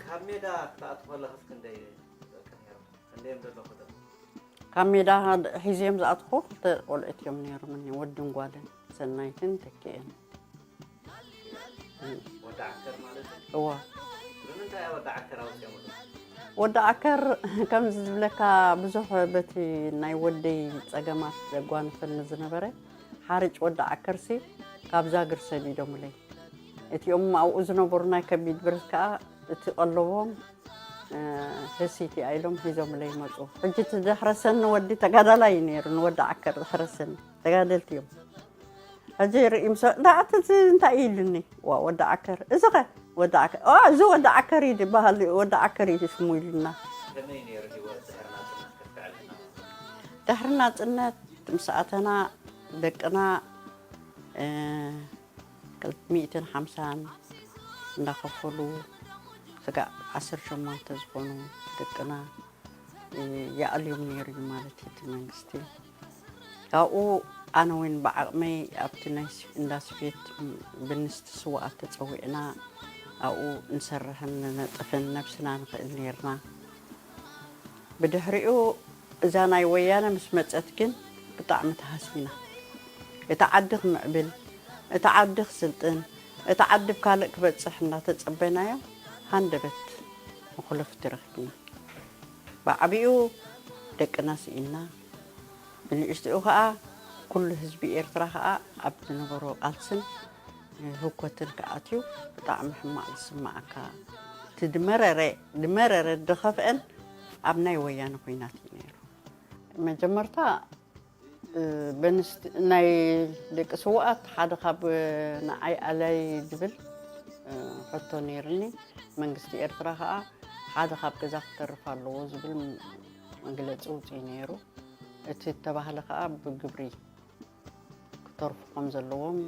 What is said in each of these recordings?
ካብ ሜዳ ክትኣትው ከለኽስ ክንደይ ደቂ ነይሮም? ክንደይ እዮም ዘለኹ ደቂ? ካብ ሜዳ ሒዘዮም ዝኣትኹ ክልተ ቆልዑት እዮም ነይሮምኒ፣ ወድን ጓልን፣ ሰናይትን ተኪኤን። ወዲ ዓከር ማለት እዩ? እወ። ንምንታይ እያ ወዲ ዓከር ኣውፂኦምሉ? ወዲ ዓከር ከምዚ ዝብለካ ብዙሕ በቲ ናይ ወደይ ፀገማት ዘጓንፈኒ ዝነበረ ሓርጭ ወዲ ዓከርሲ ካብ ዛግር ሰዲዶምለይ። እቲኦም ኣብኡ ዝነበሩ ናይ ከቢድ ብረት ከዓ እቲ ቀለቦም፣ እ፣ ህሲት እያ ኢሎም ሒዞምለይ መፁ። ሕጂ እቲ ዘሕረሰኒ ወዲ ተጋዳላይ እዩ ነይሩ፣ ንወዲ ዓከር ዘሕረሰኒ ተጋደልቲ እዮም። ሕጂ ርእዮም ሰብ፣ "እንዳ ኣቲ እዚ እንታይ እዩ?" ኢሉኒ። "ዋ፣ ወዲ ዓከር። እዚ ኸ?" "ወዲ ዓከር። ኦ፣ እዚ ወዲ ዓከር እዩ ዝበሃል፣ ወዲ ዓከር እዩ ሽሙ" ኢሉና። ከመይ ነይሩ ህይወት ድሕሪ ናጽነት? ከፍትዐልና። ድሕሪ ናጽነት ምስ ኣተና ደቅና፣ እ፣ ክልተ ሚእትን ሓምሳን እንዳኸፈሉ ስጋዕ ዓሰርተ ሸሞንተ ዝኾኑ ደቅና ይኣልዮም ነይሩ እዩ ማለት እዩ እቲ መንግስቲ። ካብኡ ኣነ እውን ብዓቕመይ ኣብቲ ናይ ስ-፣ እንዳ ስፌት ብንስቲ ስውኣት ተጸዊዕና ኣብኡ ንሰርሕን ንነጥፍን ነብስና ንኽእል ነይርና። ብድሕሪኡ እዛ ናይ ወያነ ምስ መጸት ግን ብጣዕሚ ተሃሲና። እቲ ዓዲ ክምዕብል፣ እቲ ዓዲ ክስልጥን፣ እቲ ዓዲ ብካልእ ክበጽሕ እናተጸበናዮ ሃንደበት መኹለፍቲ ረኺብና። ብዓቢኡ ደቅና ስኢንና፣ ብንእሽትኡ ኸኣ ኩሉ ህዝቢ ኤርትራ ኸኣ ኣብ ዝነበሮ ቃልስን ህውከትን ክኣትዩ ብጣዕሚ ሕማቕ ዝስምዓካ። እቲ ድመረረ፣ ድመረረ ድኸፍአን ኣብ ናይ ወያነ ኲናት እዩ ነይሩ። መጀመርታ፣ እ፣ በንስት-፣ ናይ ደቂ ስውኣት ሓደ ካብ፣ እ፣ ንዓይ ኣላይ ዝብል፣ እ፣ ሕቶ ነይርኒ። መንግስቲ ኤርትራ ኸኣ ሓደ ካብ ገዛ ክተርፍ ኣለዎ ዝብል ም-፣ መግለጺ ውጽኢ ነይሩ። እቲ እተባህለ ኸኣ ብግብሪ ክተርፉ ከም ዘለዎም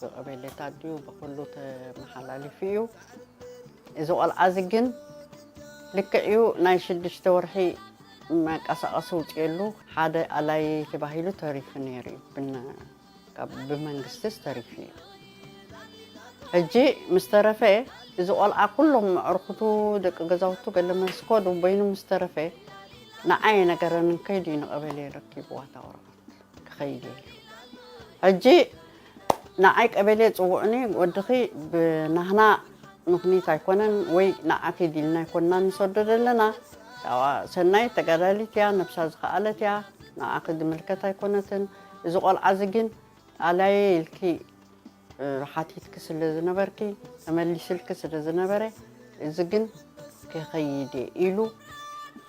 ብቐበሌታት ድዩ ብኹሉ ተመሓላሊፉ እዩ። እዚ ቆልዓ እዚ ግን ልክዕ እዩ ናይ ሽዱሽተ ወርሒ መንቀሳቐሲ ውፅኤሉ ሓደ ኣላይ ተባሂሉ ተሪፉ ነይሩ እዩ። ብነ-፣ ካብ ብመንግስትስ ተሪፉ እዩ። ሕጂ ምስ ተረፈ እዚ ቆልዓ ኩሎም መዕርኩቱ ደቂ ገዛውቱ ገለ መስኮ በይኑ ምስ ተረፈ ንዓይ ነገረንን ከይዱ እዩ ንቐበሌ ረኪብዋ እታ ወረቐት። ክኸይድ እየ ኢሉ። ሕጂ ንዓይ ቀበሌ ጽውዑኒ፣ "ወድኺ ብናህና ምኽኒት ኣይኮነን ወይ ንዓኺ ዲልና ኣይኮንና ንሰዶ ዘለና፣ ያው ሰናይ ተጋዳሊት እያ፣ ነብሳ ዝኸኣለት እያ፣ ንዓኺ ዝምልከት ኣይኮነትን። እዚ ቆልዓ እዚ ግን ኣላየ ኢልኪ፣ እ፣ ሓቲትኪ ስለ ዝነበርኪ፣ ተመሊስልኪ ስለ ዝነበረ፣ እዚ ግን ክኸይድ እየ" ኢሉ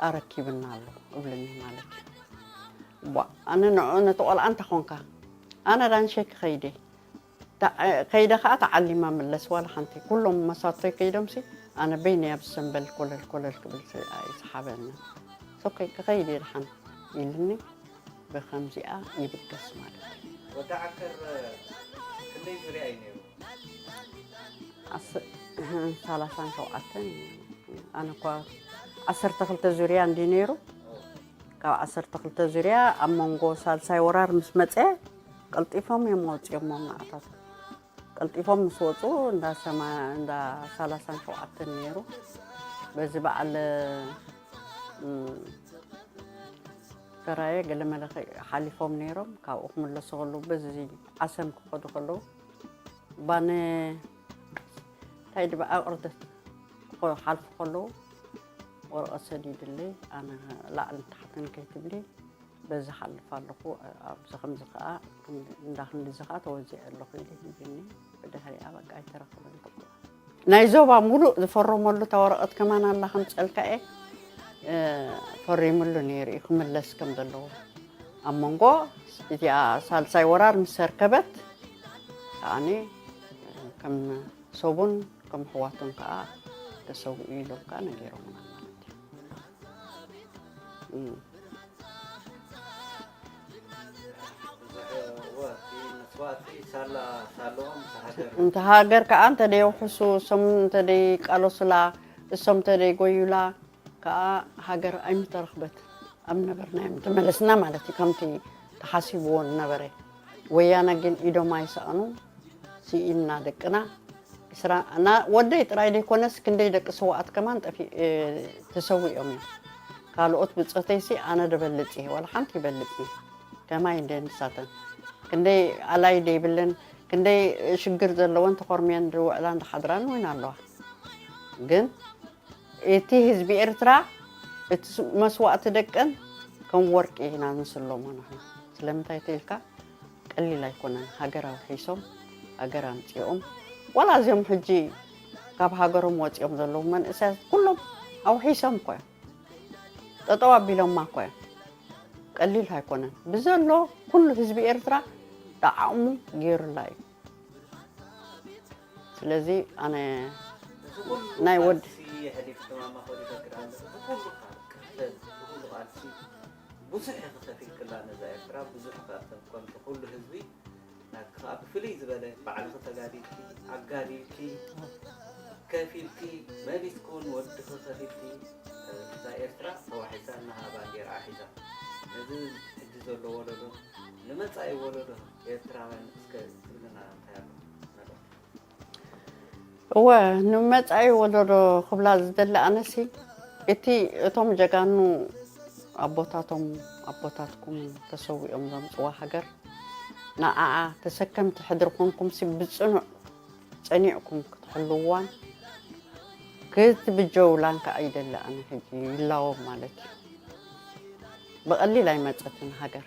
ኣረኪብና ኣሎ እብለኒ ማለት እዩ። ቧ፣ ኣነ ንዑ ነቲ ቆልዓ እንታይ ኮንካ? ኣነ ዳንሸ ክኸይደ። ታ-፣ ከይደ ኸዓ ተዓሊማ ምለስ ዋላ ሓንቲ። ኩሎም መሳቶይ ከይዶምሲ ኣነ በይነይ ኣብ ሰምበል ኮለል ኮለል ክብል ስ-፣ ኣይሰሓበኒ። ሶከይ ክኸይድ እየ ደሓን ኢልኒ። ብኸምዚኣ ይብገስ ማለት እዩ። ወዲ ዓከር ክንደይ ዙርያ እዩ ነይሩ? ዓስ-፣ ሰላሳን ሸውዓተን። ኣነ እኳ ዓሰርተ ክልተ ዙርያ እንዲ ነይሩ። ካብ ዓሰርተ ክልተ ዙርያ ኣብ መንጎ ሳልሳይ ወራር ምስ መጸ፣ ቀልጢፎም እዮም ኣውጺኦሞም ንዓታቶም። ቀልጢፎም ምስ ወጹ፣ እንዳ ሰማ-፣ እንዳ ሰላሳን ሸውዓተን ነይሩ። በዚ በዓል፣ እም፣ ሰራየ ገለመለ ኸ-፣ ሓሊፎም ነይሮም። ካብኡ ክምለሱ ከለዉ፣ በዚ ዓሰም ክኸዱ ከለዉ፣ ባነ፣ እንታይ ድበ፣ ኣቑርደት ክሓልፉ ከለዉ፣ ወረቐት ሰዲድለይ፣ ኣነ ላዕልን ታሕትን ከይትብሊ፣ በዚ ሓልፍ ኣለኹ፣ ኣብዚ ከምዚ ከኣ እንዳ ክንድዚ ከኣ ተወዚዐ ኣለኹ ኢሉ ሂብኒ። ብድሕሪኣ በቃ ኣይተረኸበን ክብሎ። ናይ ዞባ ሙሉእ ዝፈረመሉ እታ ወረቐት ከማን ኣላ ከምጸልካ እየ፣ እ፣ ፈሪምሉ ነይሩ እዩ ክምለስ ከም ዘለዎ። ኣብ መንጎ እቲኣ ሳልሳይ ወራር ምስ ሰርከበት ከኣኒ ከም ሰቡን ከም ኣሕዋቱን ከኣ ተሰዊኡ ኢሎም ከኣ ነጊሮምና ማለት እዩ። እም። ብዙሕ እወ፣ እቲ መስዋእቲ ሳላ፣ ሳልኦም፣ እታ ሃገር። እታ ሃገር ከኣ እንተ ደየውሕሱ፣ እሶም እንተ ደይቃለሱላ፣ እሶም እንተ ደይጎዩላ፣ ከዓ ሃገር ኣይምተረኽበት ኣብ ነበርናዮም ተመለስና ማለት እዩ። ከምቲ ተሓሲብዎ ነበረ። ወያነ ግን ኢዶም ኣይሰኣኑ። ስኢንና ደቅና። ስራ እና ወደይ ጥራይ ዘይኮነስ ክንደይ ደቂ ስዋኣት ከማን ጠፊ ተሰዊኦም እዮም። ካልኦት ብፆተይሲ ኣነ ደበልፅ እየ፣ ዋላ ሓንቲ ይበልፅ እየ። ከማይ እንደ ንሳተን ክንደይ ኣላይ ደይብለን ክንደይ ሽግር ዘለወን ተኾርምየን ዝውዕላን ዝሓድራን እውን ኣለዋ። ግን እቲ ህዝቢ ኤርትራ እቲ መስዋእቲ ደቀን ከም ወርቂ ኢና ንስለሞ ንሕና። ስለምንታይ ተኢልካ ቀሊል ኣይኮነን። ሃገር ኣውሒሶም፣ ሃገር ኣምፂኦም፣ ዋላ እዚኦም ሕጂ ካብ ሃገሮም ወፂኦም ዘለዉ መንእሰያት ኩሎም ኣውሒሶም እኮ እዮም። ጠጠው ኣቢሎማ እኮ እዮም። ቀሊል ኣይኮነን። ብዘሎ ኩሉ ህዝቢ ኤርትራ ጣዕሙ ገይሩላ እዩ። ስለዚ ኣነ ናይ ወድ ብዙሕ ኢኺ ከፊልክላ ነዛ ኤርትራ፣ ብዙሕ ኢኺ ከምቲ ኩሉ ህዝቢ ናትኪ ከዓ ብፍልይ ዝበለ ባዕልኺ ተጋዲልኪ፣ ኣጋዲልኪ፣ ከፊልኪ፣ መሊስኪ እውን ወድኺ ከፊልኪ እዛ ኤርትራ ተዋሒሳ እናሃ ባንዴራ ሒዛ ነዚ ሕጂ ዘሎ ወለዶ ንመፃኢ ወለዶ ኤርትራውያን እስከ ትብልና እንታይ ኣሎ መልእኽቲ? እወ ንመጻኢ ወለዶ ክብላ ዝደሊ ኣነሲ እቲ እቶም ጀጋኑ ኣቦታቶም ኣቦታትኩም ተሰዊኦም ዘምጽዋ ሃገር ንዓኣ ተሰከምቲ ሕድሪ ኮንኩምሲ ብጽኑዕ ጸኒዕኩም ክትሕልዋን ክትብጀውላን ከኣ ይደሊ ኣነ ሕጂ ይላዎም ማለት እዩ። ብቐሊል ኣይመጸትን ሃገር።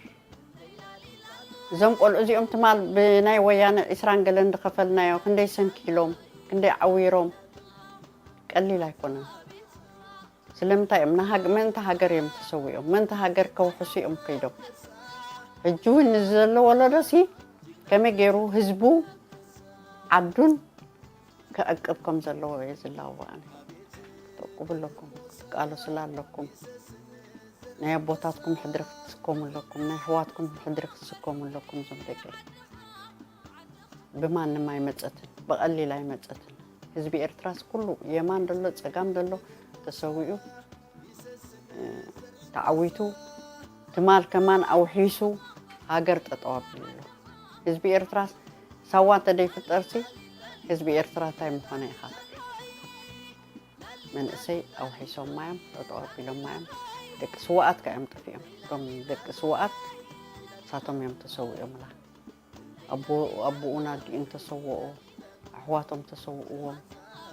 እዞም ቆልዑ እዚኦም ትማል ብናይ ወያነ ዒስራን ገለን ዝኸፈልናዮ ክንደይ ሰንኪሎም ክንደይ ዓዊሮም ቀሊል ኣይኮነን። ስለምንታይ እዮም ንሃግ- ምእንቲ ሃገር እዮም ተሰዊኦም ምእንቲ ሃገር ከውሕሱ እዮም ከይዶም። ሕጂ እውን ንዘሎ ወለዶ ሲ ከመይ ገይሩ ህዝቡ ዓዱን ክዕቅብ ከም ዘለዎ እየ ዝላዎ ኣነ። ክትዕቅቡ ኣለኩም ክትቃለሱላ ኣለኩም። ናይ ኣቦታትኩም ሕድሪ ክትስከሙ ኣለኩም ናይ ኣሕዋትኩም ሕድሪ ክትስከሙ ኣለኩም እዞም ደቂ። ብማንም ኣይመፀትን ብቐሊል ኣይመፀትን። ህዝቢ ኤርትራስ ኩሉ የማን ዘሎ ፀጋም ዘሎ ተሰዊኡ ተዓዊቱ ትማል ከማን ኣውሒሱ ሃገር ጠጠው ኣቢሉ ኣሎ። ህዝቢ ኤርትራስ ሳዋ እንተደይፍጠርሲ ህዝቢ ኤርትራ እንታይ ምኾነ ኢኻ ትብል? መንእሰይ ኣውሒሶማ እዮም ጠጠው ኣቢሎማ እዮም። ደቂ ስዋኣት ከ እዮም ጠፊኦም እቶም ደቂ ስዋኣት ሳቶም እዮም ተሰዊኦምላ። ኣቦኡን ኣዲኡን ተሰወኦ፣ ኣሕዋቶም ተሰውእዎም፣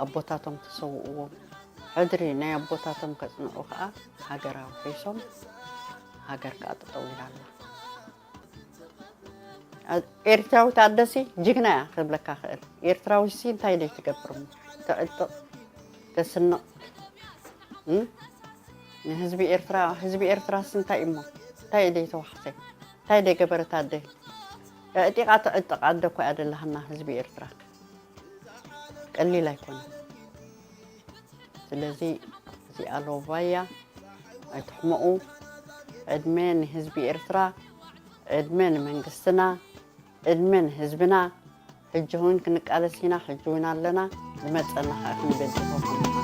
ኣቦታቶም ተሰውእዎም። ሕድሪ ናይ ኣቦታቶም ከጽንዑ ከኣ ሃገር ኣውሒሶም፣ ሃገር ከኣ ጠጠው ኢላ ኣላ። ኤርትራዊት ኣደሲ ጅግና እያ ክብለካ ክእል። ኤርትራዊሲ እንታይ ደይ ትገብር እሞ ትዕጥቕ ተስንቕ ንህዝቢ ኤርትራ ህዝቢ ኤርትራስ እንታይ እሞ እንታይ ደይ ተዋሕሰ እንታይ ደይ ገበረት ኣደ ኣእጢቓ ትዕጥቕ ኣደ እኮ እያ ደላህና ህዝቢ ኤርትራ ቀሊል ኣይኮነ። ስለዚ እዚኣ ሎባያ ኣይትሕመቑ። ዕድመ ንህዝቢ ኤርትራ፣ ዕድመ ንመንግስትና፣ ዕድመ ንህዝብና። ሕጂ እውን ክንቃለስ ኢና፣ ሕጂ እውን ኣለና። ዝመፀና ከዓ ክንበድሆ